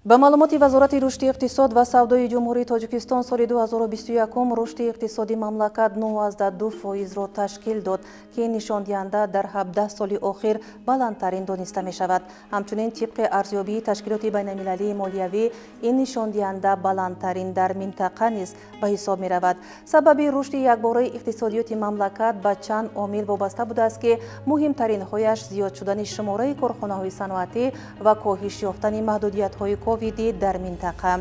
Ба маълумоти Вазорати рушди иқтисод ва савдои Ҷумҳурии Тоҷикистон, соли 2021 рушди иқтисоди мамлакат 9,2%-ро ташкил дод, ки ин нишондиҳанда дар 17 соли охир баландтарин дониста мешавад. Ҳамчунин, тибқи арзёбии Ташкилоти байналмилалии молиявӣ, ин нишондиҳанда баландтарин дар минтақа низ ба ҳисоб меравад. Сабаби рушди якбораи иқтисодиёти мамлакат ба чанд омил вобаста будааст, ки муҳимтаринҳояш зиёд шудани шумораи корхонаҳои саноатӣ ва коҳиш ёфтани маҳдудиятҳои ковидӣ дар минтақа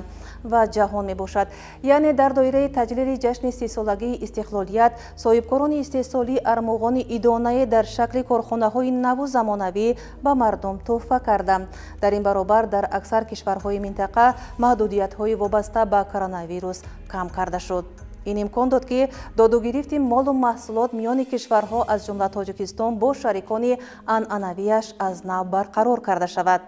ва ҷаҳон мебошад. Яъне дар доираи таҷлили ҷашни 30-солагии истиқлолият соҳибкорони истеҳсолӣ армуғони идонае дар шакли корхонаҳои наву замонавӣ ба мардум тӯҳфа карданд. Дар ин баробар дар аксар кишварҳои минтақа маҳдудиятҳои вобаста ба коронавирус кам карда шуд. Ин имкон дод, ки додугирифти молу маҳсулот миёни кишварҳо, аз ҷумла Тоҷикистон, бо шарикони анъанавиаш аз нав барқарор карда шавад.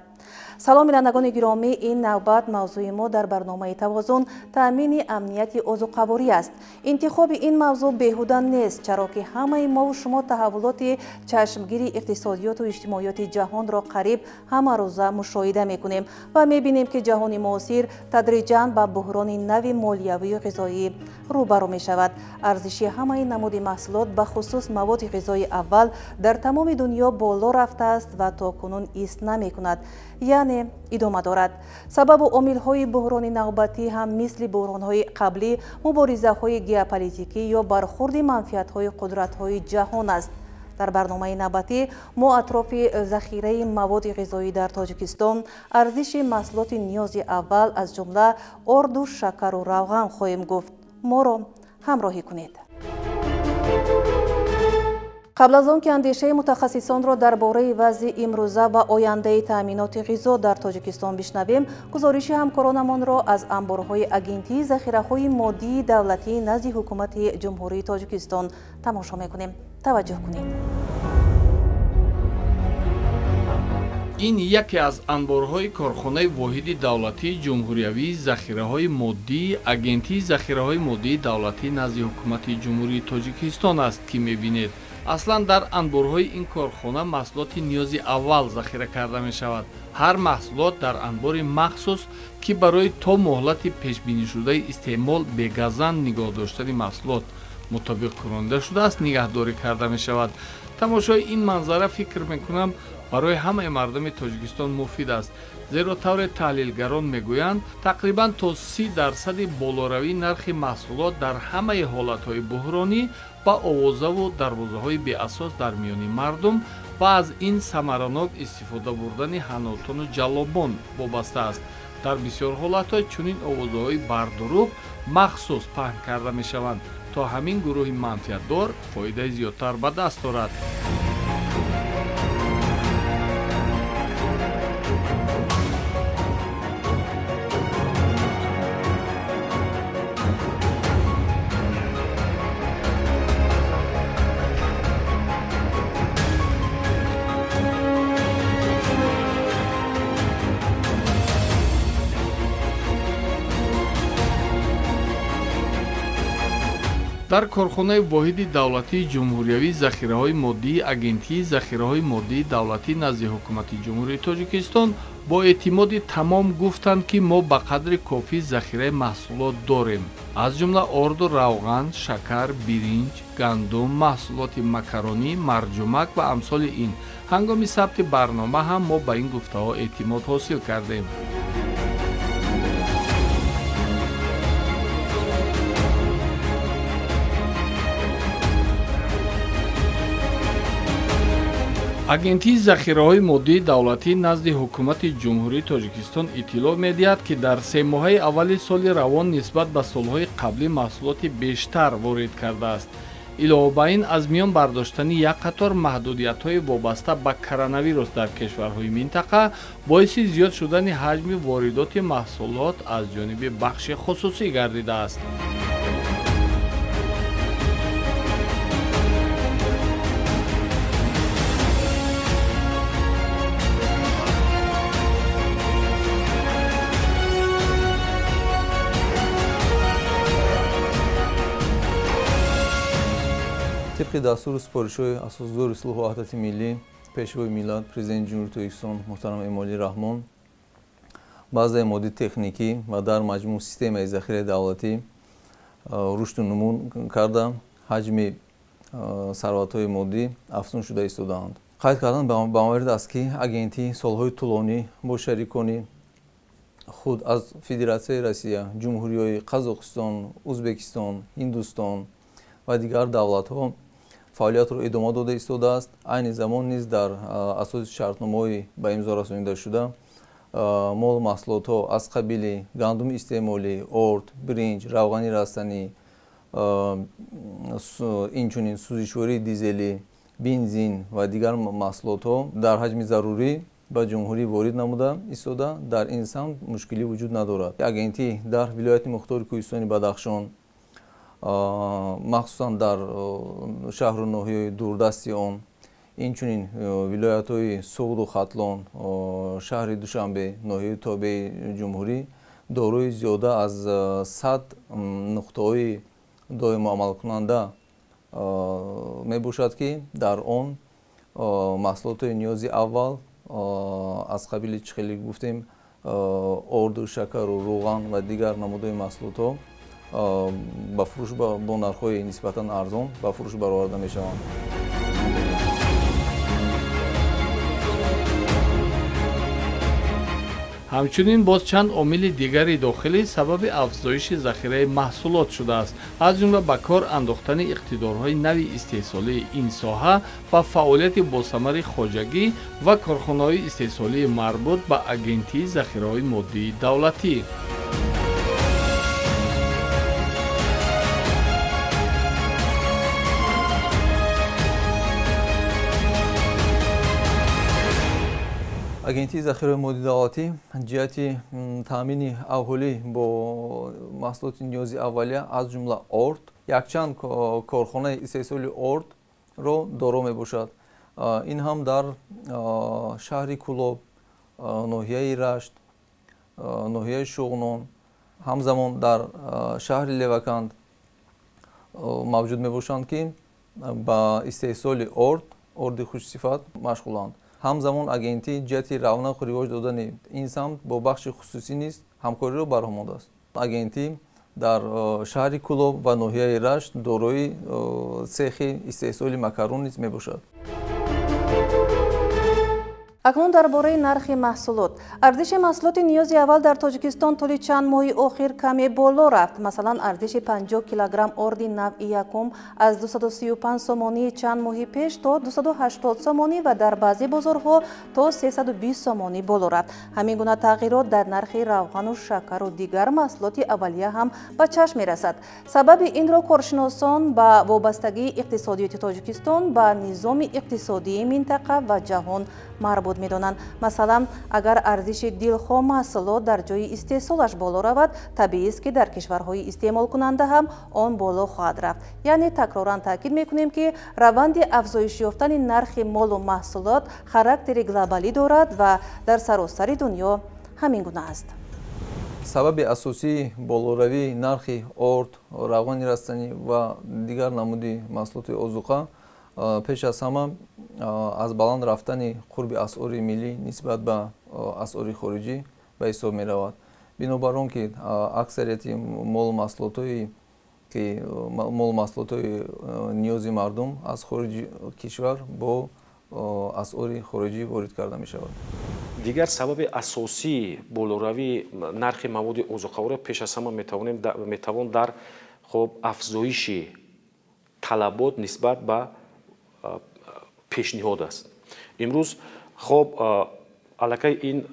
Салом, бинандагони гиромӣ. Ин навбат мавзӯи мо дар барномаи «Тавозун» таъмини амнияти озуқаворӣ аст. Интихоби ин мавзӯъ беҳуда нест, чаро ки ҳамаи мову шумо таҳаввулоти чашмгири иқтисодиёту иҷтимоиёти ҷаҳонро қариб ҳамарӯза мушоҳида мекунем ва мебинем, ки ҷаҳони муосир тадриҷан ба буҳрони нави молиявию ғизоӣ рӯбарӯ мешавад. Арзиши ҳамаи намуди маҳсулот, бахусус маводи ғизои аввал, дар тамоми дунё боло рафтааст ва то кунун ист намекунад, яъне идома дорад. Сабабу омилҳои буҳрони навбатӣ ҳам мисли буҳронҳои қаблӣ муборизаҳои геополитикӣ ё бархурди манфиатҳои қудратҳои ҷаҳон аст. Дар барномаи навбатӣ мо атрофи захираи маводи ғизоӣ дар Тоҷикистон, арзиши маҳсулоти ниёзи аввал, аз ҷумла орду, шакару равған хоҳем гуфт. Моро ҳамроҳӣ кунед. Қабл аз он ки андешаи мутахассисонро дар бораи вазъи имрӯза ва ояндаи таъминоти ғизо дар Тоҷикистон бишнавем, гузориши ҳамкоронамонро аз анборҳои Агентии захираҳои моддии давлатии назди Ҳукумати Ҷумҳурии Тоҷикистон тамошо мекунем. Таваҷҷӯҳ кунед. Ин яке аз анборҳои корхонаи воҳиди давлатии ҷумҳуриявии захираҳои моддии Агентии захираҳои моддии давлатӣ назди Ҳукумати Ҷумҳурии Тоҷикистон аст, ки мебинед. Аслан дар анборҳои ин корхона маҳсулоти ниёзи аввал захира карда мешавад. Ҳар маҳсулот дар анбори махсус, ки барои то муҳлати пешбинишудаи истеъмол бегазанд нигоҳ доштани маҳсулот мутобиқ кунонида шудааст, нигаҳдорӣ карда мешавад. Тамошои ин манзара, фикр мекунам, барои ҳамаи мардуми Тоҷикистон муфид аст, зеро тавре таҳлилгарон мегӯянд, тақрибан то 30 дарсади болоравии нархи маҳсулот дар ҳамаи ҳолатҳои буҳронӣ ба овозаву дарвозаҳои беасос дар миёни мардум ва аз ин самаранок истифода бурдани ҳанотону ҷаллобон вобаста аст. Дар бисёр ҳолатҳо чунин овозаҳои бардурӯғ махсус паҳн карда мешаванд, то ҳамин гурӯҳи манфиатдор фоидаи зиёдтар ба даст орад. Дар корхонаи воҳиди давлатии ҷумҳуриявии захираҳои моддии Агентии захираҳои моддии давлатӣ назди Ҳукумати Ҷумҳурии Тоҷикистон бо эътимоди тамом гуфтанд, ки мо ба қадри кофӣ захираи маҳсулот дорем, аз ҷумла орду, равған, шакар, биринҷ, гандум, маҳсулоти макаронӣ, марҷумак ва амсоли ин. Ҳангоми сабти барнома ҳам мо ба ин гуфтаҳо эътимод ҳосил кардем. Агентии захираҳои моддии давлатӣ назди Ҳукумати Ҷумҳурии Тоҷикистон иттилоъ медиҳад, ки дар 3 моҳаи аввали соли равон нисбат ба солҳои қаблӣ маҳсулоти бештар ворид кардааст. Илова ба ин, аз миён бардоштани як қатор маҳдудиятҳои вобаста ба коронавирус дар кишварҳои минтақа боиси зиёд шудани ҳаҷми воридоти маҳсулот аз ҷониби бахши хусусӣ гардидааст. Тибқи дастуру супоришҳои Асосгузори сулҳу ваҳдати миллӣ, Пешвои миллат, Президенти Ҷумҳурии Тоҷикистон муҳтарам Эмомалӣ Раҳмон, Базаи моддии техникӣ ва дар маҷмӯъ системаи захираи давлатӣ рушду нумӯ карда, ҳаҷми сарватҳои моддӣ афзун шуда истодаанд. Қайд кардан ба маврид аст, ки агентӣ солҳои тӯлонӣ бо шарикони худ аз Федератсияи Россия, Ҷумҳуриҳои Қазоқистон, Ӯзбекистон, Ҳиндустон ва дигар давлатҳо фаъолиятро идома дода истодааст. Айни замон низ дар асоси шартномаҳои ба имзо расонидашуда молу маҳсулотҳо аз қабили гандуми истеъмолӣ, орд, биринҷ, равғани растанӣ, инчунин сӯзишвории дизелӣ, бензин ва дигар маҳсулотҳо дар ҳаҷми зарурӣ ба ҷумҳурӣ ворид намуда истода, дар ин самт мушкилӣ вуҷуд надорад. Агентӣ дар вилояти мухтори Кӯҳистони Бадахшон, махсусан дар шаҳру ноҳияҳои дурдасти он, инчунин вилоятҳои Суғду Хатлон, шаҳри Душанбе, ноҳияи тобеи ҷумҳурӣ дорои зиёда аз 100 нуқтаҳои доимо амалкунанда мебошад, ки дар он маҳсулотҳои ниёзи аввал аз қабили чӣ хеле гуфтем, орду, шакару рӯған ва дигар намудҳои маҳсулотҳо ба фурӯш бо нархҳои нисбатан арзон ба фурӯш бароварда мешаванд. Ҳамчунин боз чанд омили дигари дохилӣ сабаби афзоиши захираи маҳсулот шудааст, аз ҷумла ба кор андохтани иқтидорҳои нави истеҳсолии ин соҳа ва фаъолияти босамари хоҷагӣ ва корхонаҳои истеҳсолии марбут ба Агентии захираҳои моддии давлатӣ. Агентии захираҳои моддии давлатӣ ҷиҳати таъмини аҳолӣ бо маҳсулоти ниёзи аввалия, аз ҷумла орд, якчанд корхонаи истеҳсоли ордро доро мебошад. Ин ҳам дар шаҳри Кӯлоб, ноҳияи Рашт, ноҳияи Шуғнон, ҳамзамон дар шаҳри Леваканд мавҷуд мебошанд, ки ба истеҳсоли орд, орди хушсифат машғуланд. Ҳамзамон агентӣ ҷиҳати равнақу ривоҷ додани ин самт бо бахши хусусӣ низ ҳамкориро бароҳ мондааст. Агентӣ дар шаҳри Кӯлоб ва ноҳияи Рашт дорои цехи истеҳсоли макарон низ мебошад. Акнун дар бораи нархи маҳсулот. Арзиши маҳсулоти ниёзи аввал дар Тоҷикистон тӯли чанд моҳи охир каме боло рафт. Масалан, арзиши 50 килограмм орди навъи якум аз 235 сомонӣ чанд моҳи пеш то 280 сомонӣ ва дар баъзе бозорҳо то 320 сомонӣ боло рафт. Ҳамин гуна тағйирот дар нархи равғану шакару дигар маҳсулоти аввалия ҳам ба чашм мерасад. Сабаби инро коршиносон ба вобастагии иқтисодиёти Тоҷикистон ба низоми иқтисодии минтақа ва ҷаҳон марбут медонанд. Масалан, агар арзиши дилхоҳ маҳсулот дар ҷои истеҳсолаш боло равад, табиист, ки дар кишварҳои истеъмолкунанда ҳам он боло хоҳад рафт. Яъне такроран таъкид мекунем, ки раванди афзоиш ёфтани нархи молу маҳсулот характери глобалӣ дорад ва дар саросари дунё ҳамин гуна аст. Сабаби асосии болоравии нархи орд, равғани растанӣ ва дигар намуди маҳсулоти озуқа пеш аз ҳама аз баланд рафтани қурби асъори миллӣ нисбат ба асъори хориҷӣ ба ҳисоб меравад. Бинобар он ки аксарияти молу маҳсулотҳои ниёзи мардум аз хориҷи кишвар бо асъори хориҷӣ ворид карда мешавад. Дигар сабаби асосии болоравии нархи маводи озуқаворӣ пеш аз ҳама метавон дар хоб афзоиши талабот нисбат ба пешниҳод аст. Имрӯз хоб аллакай ин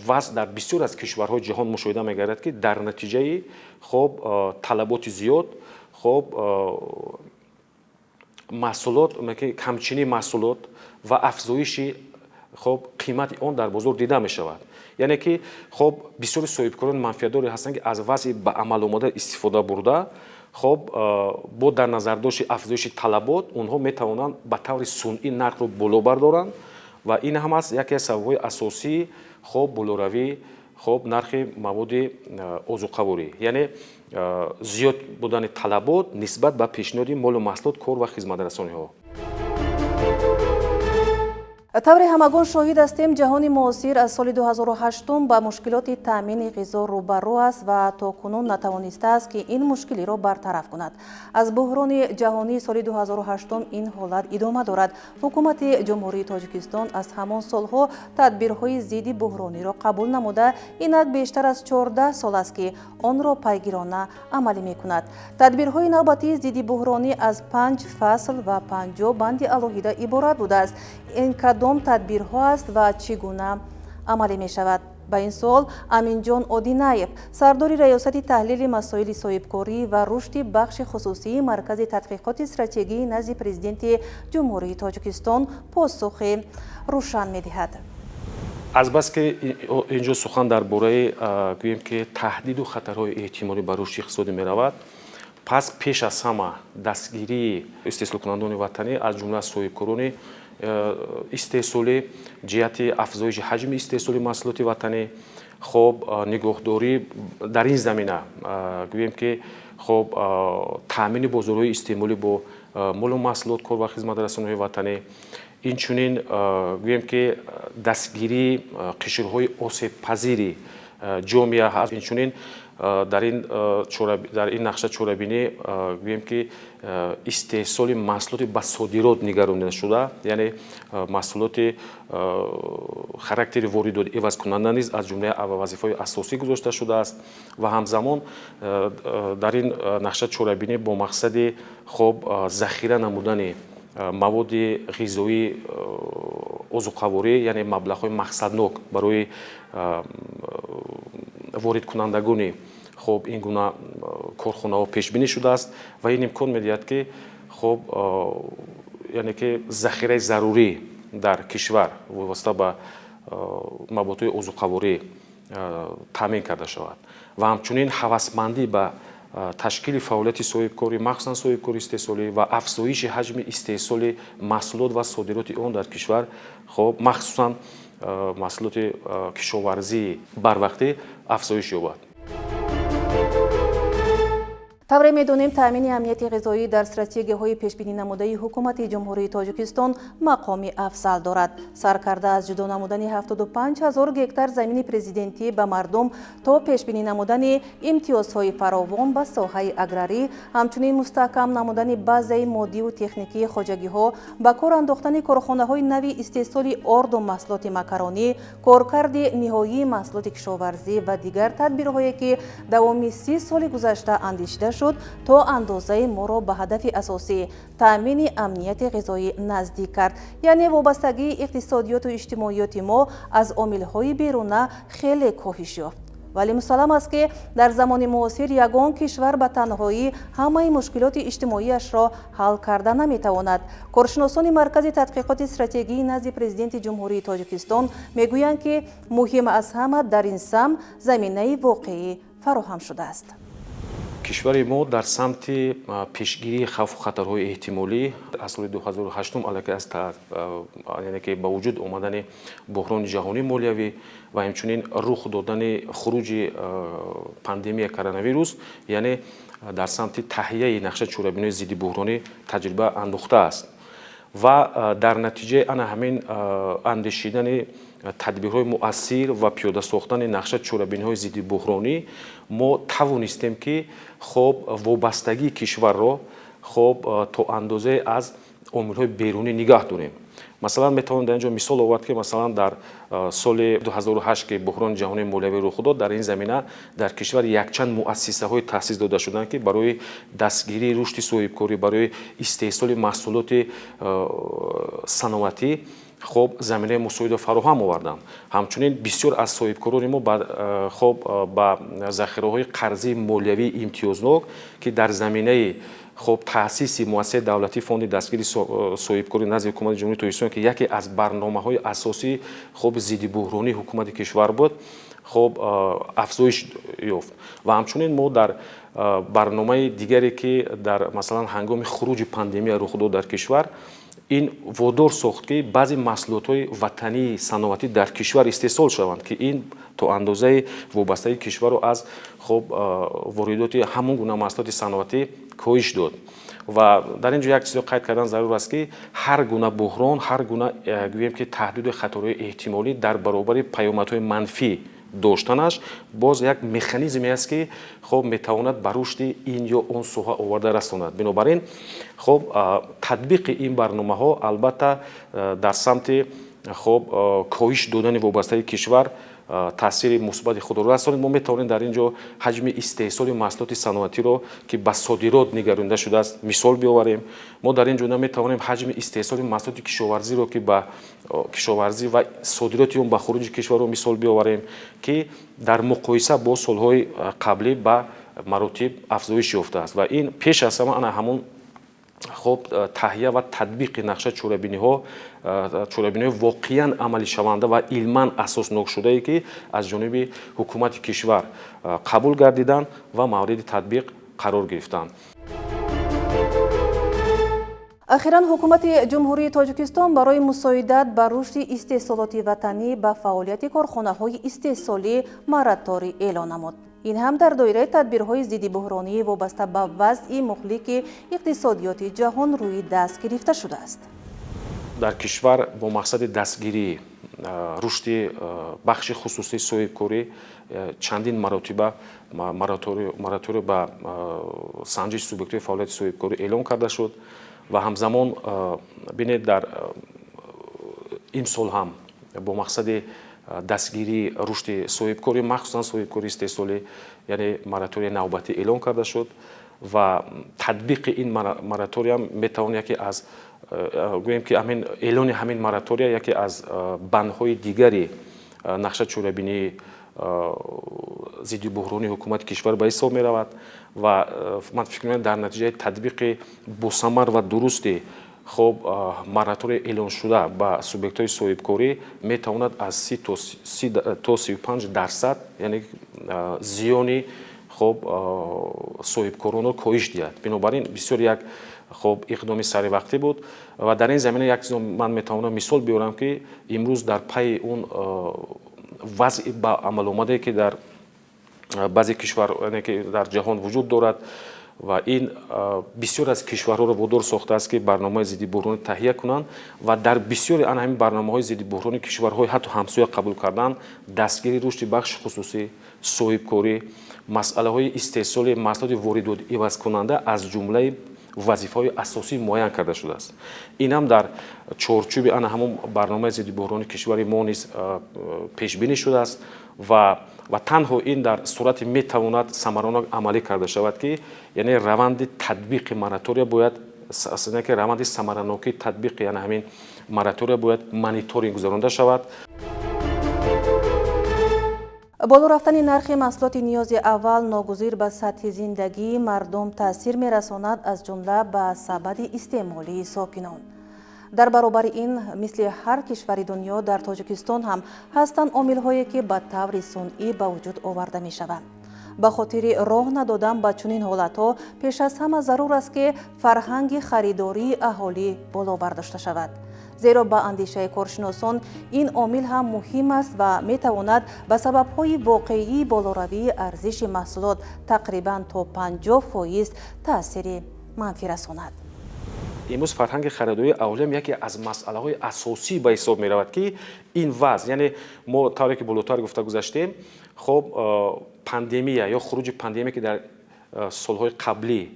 вазъ дар бисёр аз кишварҳои ҷаҳон мушоҳида мегардад, ки дар натиҷаи хоб талаботи зиёд, хоб маҳсулот, камчинии маҳсулот ва афзоиши хоб қимати он дар бозор дида мешавад. Яъне ки хоб бисёри соҳибкорони манфиатдоре ҳастанд, ки аз вазъи ба амал омода истифода бурда, хоб бо дар назардошти афзоиши талабот онҳо метавонанд ба таври сунъӣ нархро боло бардоранд ва ин ҳам аст яке аз сабабҳои асосии хоб болоравии хоб нархи маводи озуқаворӣ, яъне зиёд будани талабот нисбат ба пешниҳоди молу маҳсулот, кор ва хизматрасониҳо. Тавре ҳамагон шоҳид ҳастем, ҷаҳони муосир аз соли 2008 ба мушкилоти таъмини ғизо рӯбарӯ аст ва то кунун натавонистааст, ки ин мушкилиро бартараф кунад. Аз буҳрони ҷаҳонии соли 2008 ин ҳолат идома дорад. Ҳукумати Ҷумҳурии Тоҷикистон аз ҳамон солҳо тадбирҳои зидди буҳрониро қабул намуда, инак бештар аз 14 сол аст, ки онро пайгирона амалӣ мекунад. Тадбирҳои навбатии зидди буҳронӣ аз панҷ фасл ва 50 банди алоҳида иборат будааст. Ин кадом тадбирҳо аст ва чӣ гуна амалӣ мешавад? Ба ин суол Аминҷон Одинаев, сардори Раёсати таҳлили масоили соҳибкорӣ ва рушди бахши хусусии Маркази тадқиқоти стратегии назди Президенти Ҷумҳурии Тоҷикистон, посухи рӯшан медиҳад. Азбаски инҷо сухан дар бораи, гӯем ки, таҳдиду хатарҳои эҳтимолӣ ба рушди иқтисодӣ меравад, пас пеш аз ҳама дастгирии истеҳсолкунандони ватанӣ, аз ҷумла соҳибкорони истеҳсолӣ, ҷиҳати афзоиши ҳаҷми истеҳсоли маҳсулоти ватанӣ, хоб, нигоҳдорӣ дар ин замина, гӯем ки, хоб, таъмини бозорҳои истеъмолӣ бо молу маҳсулот, кор ва хизматрасониҳои ватанӣ, инчунин, гӯем ки, дастгирии қишрҳои осебпазири ҷомеа, инчунин дар ин нақша чорабинӣ, гӯем ки, истеҳсоли маҳсулоти ба содирот нигаронида шуда, яъне маҳсулоти характери воридот ивазкунанда низ аз ҷумлаи вазифаҳои асосӣ гузошта шудааст. Ва ҳамзамон дар ин нақша чорабинӣ бо мақсади, хоб, захира намудани маводи ғизоӣ, озуқаворӣ, яъне маблағҳои мақсаднок барои воридкунандагони, хоб, ин гуна корхонаҳо пешбинӣ шудааст ва ин имкон медиҳад, ки, хоб, яъне ки захираи зарурӣ дар кишвар вобаста ба маводҳои озуқаворӣ таъмин карда шавад. Ва ҳамчунин ҳавасмандӣ ба ташкили фаъолияти соҳибкорӣ, махсусан соҳибкори истеҳсолӣ, ва афзоиши ҳаҷми истеҳсоли маҳсулот ва содироти он дар кишвар, хоб, махсусан маҳсулоти кишоварзии барвақтӣ афзоиш ёбад. Тавре медонем, таъмини амнияти ғизоӣ дар стратегияҳои пешбинӣ намудаи Ҳукумати Ҷумҳурии Тоҷикистон мақоми афзал дорад. Саркарда аз ҷудо намудани 75 ҳазор гектар замини президентӣ ба мардум то пешбинӣ намудани имтиёзҳои фаровон ба соҳаи аграрӣ, ҳамчунин мустаҳкам намудани базаи моддиву техникии хоҷагиҳо, ба кор андохтани корхонаҳои нави истеҳсоли орду маҳсулоти макаронӣ, коркарди ниҳоии маҳсулоти кишоварзӣ ва дигар тадбирҳое, ки давоми 30 соли гузашта андешида шуд, то андозаи моро ба ҳадафи асосӣ таъмини амнияти ғизоӣ наздик кард. Яъне вобастагии иқтисодиёту иҷтимоиёти мо аз омилҳои беруна хеле коҳиш ёфт. Вале мусаллам аст, ки дар замони муосир ягон кишвар ба танҳоӣ ҳамаи мушкилоти иҷтимоиашро ҳал карда наметавонад. Коршиносони Маркази тадқиқоти стратегии назди Президенти Ҷумҳурии Тоҷикистон мегӯянд, ки муҳим аз ҳама дар ин самт заминаи воқеӣ фароҳам шудааст. Кишвари мо дар самти пешгирии хавфу хатарҳои эҳтимолӣ аз соли 2008, аллакай аз, яъне ки, ба вуҷуд омадани буҳрони ҷаҳонии молиявӣ ва инчунин рух додани хуруҷи пандемия коронавирус, яъне дар самти таҳияи нақшаи чорабиниҳои зидди буҳронӣ таҷриба андӯхтааст ва дар натиҷаи ана ҳамин андешидани тадбирҳои муассир ва пиёда сохтани нақша чорабиниҳои зидди буҳронӣ мо тавонистем, ки, хоб, вобастагии кишварро, хоб, то андозае аз омилҳои берунӣ нигаҳ дорем. Масалан, метавонем дар ин ҷо мисол овард, ки масалан дар соли 2008, ки буҳрони ҷаҳонии молиявӣ рух дод, дар ин замина дар кишвар якчанд муассисаҳое таъсис дода шуданд, ки барои дастгирии рушди соҳибкорӣ, барои истеҳсоли маҳсулоти саноатӣ, хоб, заминаи мусоидро фароҳам оварданд. Ҳамчунин бисёр аз соҳибкорони мо, хоб, ба захираҳои қарзии молиявии имтиёзнок, ки дар заминаи, хоб, таъсиси муассисаи давлатии Фонди дастгири соҳибкорӣ назди Ҳукумати Ҷумҳурии Тоҷикистон, ки яке аз барномаҳои асосии, хоб, зиддибуҳронии ҳукумати кишвар буд, хоб, афзоиш ёфт. Ва ҳамчунин мо дар барномаи дигаре, ки дар, масалан, ҳангоми хуруҷи пандемия рух дод дар кишвар. Ин водор сохт, ки баъзе маҳсулотҳои ватании саноатӣ дар кишвар истеҳсол шаванд, ки ин то андозаи вобастагии кишварро аз, хоб, воридоти ҳамон гуна маҳсулоти саноатӣ коҳиш дод. Ва дар ин ҷо як чизро қайд кардан зарур аст, ки ҳар гуна буҳрон, ҳар гуна, гӯем ки, таҳдиду хатарҳои эҳтимолӣ дар баробари паёмадҳои манфӣ доштанаш боз як механизме аст, ки, хоб, метавонад ба рушди ин ё он соҳа оварда расонад. Бинобар ин, хоб, татбиқи ин барномаҳо албатта дар самти, хоб, коҳиш додани вобастагии кишвар таъсири мусбати худро расонид. Мо метавонем дар ин ҷо ҳаҷми истеҳсоли маҳсулоти саноатиро, ки ба содирот нигаронида шудааст, мисол биёварем. Мо дар ин ҷо метавонем ҳаҷми истеҳсоли маҳсулоти кишоварзиро, ки ба кишоварзӣ ва содироти он ба хориҷи кишварро мисол биёварем, ки дар муқоиса бо солҳои қаблӣ ба маротиб афзоиш ёфтааст. Ва ин пеш аз ҳама ана ҳамон, хоб, таҳия ва татбиқи нақша, чорабиниҳои воқеан амалишаванда ва илман асоснокшудае, ки аз ҷониби ҳукумати кишвар қабул гардиданд ва мавриди татбиқ қарор гирифтанд. Ахиран Ҳукумати Ҷумҳурии Тоҷикистон барои мусоидат ба рушди истеҳсолоти ватанӣ ба фаъолияти корхонаҳои истеҳсолӣ мораторий эълон намуд. Ин ҳам дар доираи тадбирҳои зиддибуҳронӣ вобаста ба вазъи мухлики иқтисодиёти ҷаҳон рӯи даст гирифта шудааст. Дар кишвар бо мақсади дастгирии рушди бахши хусусии соҳибкорӣ чандин маротиба мораторий ба санҷиши субъектҳои фаъолияти соҳибкорӣ эълон карда шуд. Ва ҳамзамон, бинед, дар имсол ҳам бо мақсади дастгирии рушди соҳибкорӣ, махсусан соҳибкории истеҳсолӣ, яъне мораторияи навбатӣ эълон карда шуд. Ва татбиқи ин мораториям метавон яке аз, гӯем ки, ҳамин эълони ҳамин моратория яке аз бандҳои дигари нақша чорабинии зидди буҳронии ҳукумати кишвар ба ҳисоб меравад. Ва ман фикр мекунам, дар натиҷаи татбиқи босамар ва дурусти, хоб, моратория эълоншуда ба субъектҳои соҳибкорӣ метавонад аз 30 то 35%, яъне зиёни, хоб, соҳибкоронро коҳиш диҳад. Бинобар ин бисёр як, хоб, иқдоми саривақтӣ буд. Ва дар ин замина як чизо ман метавонам мисол биёрам, ки имрӯз дар пайи он вазъи ба амал омадае, ки дар баъзе кишвар, ки дар ҷаҳон вуҷуд дорад, ва ин бисёр аз кишварҳоро водор сохтааст, ки барномаи зиддибуҳронӣ таҳия кунанд, ва дар бисёри ана ҳамин барномаҳои зиддибуҳронӣ кишварҳои ҳатто ҳамсоя қабул карданд, дастгирии рушди бахши хусусӣ, соҳибкорӣ, масъалаҳои истеҳсоли маҳсулоти воридот ивазкунанда аз ҷумлаи вазифаҳои асосӣ муайян карда шудааст. Ин ҳам дар чорчӯби ана ҳамон барномаи зиддибуҳронии кишвари мо низ пешбинӣ шудааст. Ва танҳо ин дар сурате метавонад самаранок амалӣ карда шавад, ки яъне раванди татбиқи моратория бояд, ки раванди самаранокии татбиқи яъне ҳамин моратория бояд мониторинг гузаронда шавад. Боло рафтани нархи маҳсулоти ниёзи аввал ногузир ба сатҳи зиндагии мардум таъсир мерасонад, аз ҷумла ба сабади истеъмолии сокинон. Дар баробари ин, мисли ҳар кишвари дунё, дар Тоҷикистон ҳам ҳастанд омилҳое, ки ба таври сунъӣ ба вуҷуд оварда мешаванд. Ба хотири роҳ надодан ба чунин ҳолатҳо пеш аз ҳама зарур аст, ки фарҳанги харидории аҳолӣ боло бардошта шавад, зеро ба андешаи коршиносон ин омил ҳам муҳим аст ва метавонад ба сабабҳои воқеии болоравии арзиши маҳсулот тақрибан то 50% таъсири манфӣ расонад. Имрӯз фарҳанги харидории аҳолиам яке аз масъалаҳои асосӣ ба ҳисоб меравад, ки ин вазъ, яъне мо тавре ки болотар гуфта гузаштем, хоб, пандемия ё хуруҷи пандемия, ки дар солҳои қаблӣ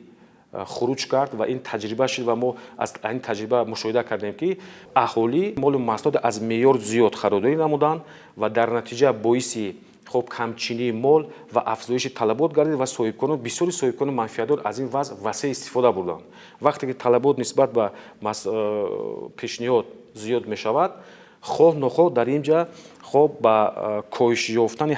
хуруҷ кард ва ин таҷриба шуд, ва мо аз ин таҷриба мушоҳида кардем, ки аҳолӣ молу маҳсулот аз меъёр зиёд харидорӣ намуданд ва дар натиҷа боиси, хоб, камчинии мол ва афзоиши талабот гардид. Ва соҳибкорон, бисёри соҳибкорони манфиатдор аз ин вазъ васеъ истифода бурданд. Вақте ки талабот нисбат ба пешниҳод зиёд мешавад, хоҳ нохоҳ дар ин ҷа, хоб, ба коҳиш ёфтани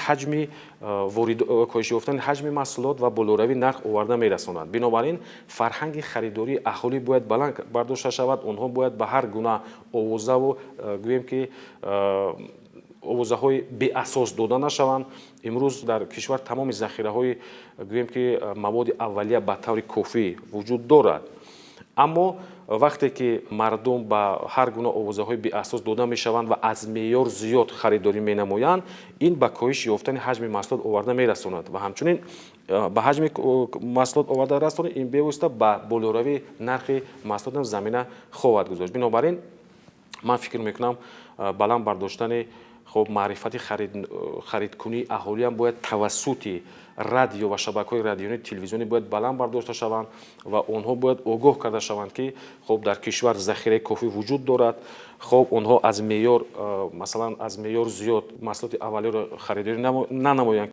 ҳаҷми маҳсулот ва болоравии нарх оварда мерасонад. Бинобар ин фарҳанги харидории аҳолӣ бояд баланд бардошта шавад. Онҳо бояд ба ҳар гуна овозаву, гӯем ки, овозаҳои беасос дода нашаванд. Имрӯз дар кишвар тамоми захираҳои, гӯем ки, маводи аввалия ба таври кофӣ вуҷуд дорад. Аммо вақте ки мардум ба ҳар гуна овозаҳои беасос дода мешаванд ва аз меъёр зиёд харидорӣ менамоянд, ин ба коҳиш ёфтани ҳаҷми маҳсулот оварда мерасонад ва ҳамчунин ба ҳаҷми маҳсулот оварда расонад, ин бевосита ба болоравии нархи маҳсулотам замина хоҳад гузошт. Бинобар ин ман фикр мекунам, баланд бардоштани, хоб, маърифати харидкунии аҳолиам бояд тавассути радио ва шабакаҳои радионии телевизионӣ бояд баланд бардошта шаванд ва онҳо бояд огоҳ карда шаванд, ки, хоб, дар кишвар захираи кофӣ вуҷуд дорад. Хоб, онҳо аз меъёр, масалан, аз меъёр зиёд маҳсулоти аввалиро харидорӣ нанамоянд.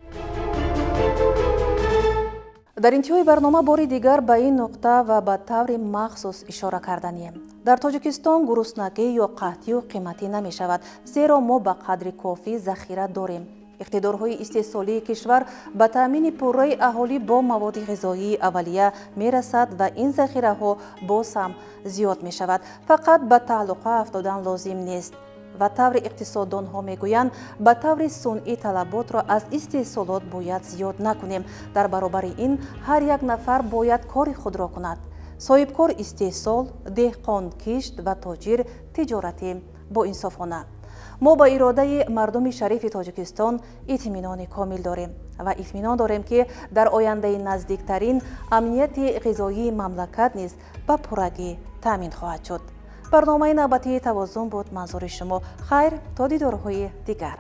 Дар интиҳои барнома бори дигар ба ин нуқта ва ба таври махсус ишора карданием: дар Тоҷикистон гуруснагӣ ё қаҳтию қиматӣ намешавад, зеро мо ба қадри кофӣ захира дорем. Иқтидорҳои истеҳсолии кишвар ба таъмини пурраи аҳолӣ бо маводи ғизоии аввалия мерасад ва ин захираҳо боз ҳам зиёд мешавад. Фақат ба таҳлуқа афтодан лозим нест ва таври иқтисоддонҳо мегӯянд, ба таври сунъӣ талаботро аз истеҳсолот бояд зиёд накунем. Дар баробари ин ҳар як нафар бояд кори худро кунад: соҳибкор истеҳсол, деҳқон кишт ва тоҷир тиҷорати боинсофона. Мо ба иродаи мардуми шарифи Тоҷикистон итминони комил дорем ва итминон дорем, ки дар ояндаи наздиктарин амнияти ғизоии мамлакат низ ба пуррагӣ таъмин хоҳад шуд. Барномаи навбатии «Тавозун» буд манзури шумо. Хайр, то дидорҳои дигар.